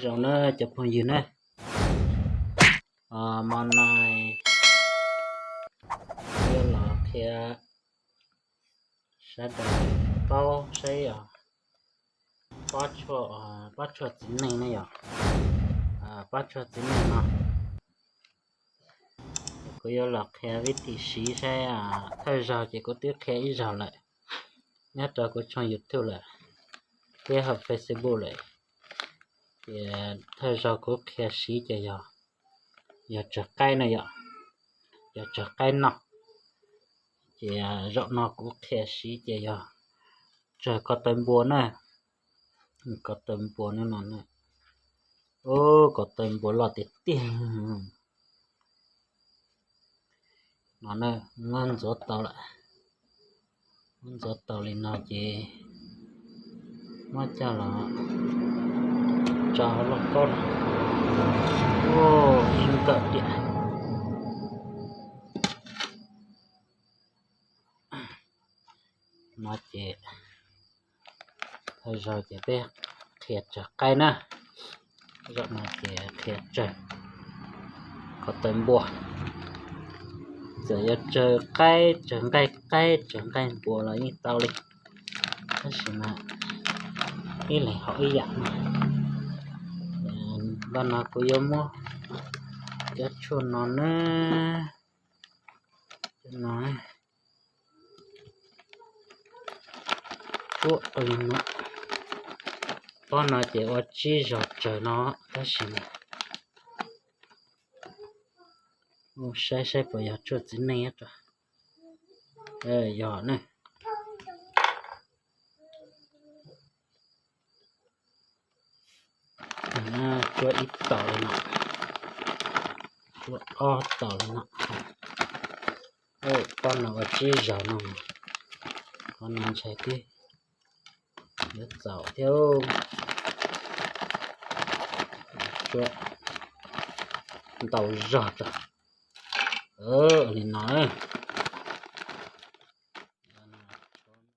Zoo na cov phooj ywg na, hmo no yuav los qhia sawv daws paub saib os, pob tshuaj txiv neej ne yom, pob tshuaj txiv neej no. Kuv yuav los qhia vib thim siv saib, thawj zaug ces kuv twb qhia ib zaug lawm nyob rau kuv tshooj YouTube lawm thiab hauv Facebook lawm. Ces thawj zaug kuv qhia siv ces yog, yog tsawg qaib na yom, yog tsawg qaib no. Ces zaum no kuv qhia siv ces yog tsawg ko taw npua na, ko taw npua no no na. Ub, ko taw npua loj tiag tiag. No na, muab ntxuav tau lawm, muab ntxuav tau li no ces muab coj los tso hauv lauj kaub no. Ub, zoo nkauj tiag. No ces thawj zaug ces peb qhia tsawg qaib na, zaum no ces qhia tsawg ko taw npua. Txawm yuav tsawg qaib, tsawg nqaij qaib, tsawg nqaij npua los yeej tau li, tab sis mas ib leeg haus ib yam no. Ntawm no kuv yuav muab cov tshuaj no na, cov no tsuab li no. Pob no ces ua tsib zaug tsawg no, tab sis mas mus saib saib puas yog tshuaj txiv neej. Yog ne. Tsuab ib taus li no, tsuab ob taus li no. Pob no ua tsib zaug no, qhov no ntshai twb yuav txaus thiab. Tsuab ntau zog rau li no.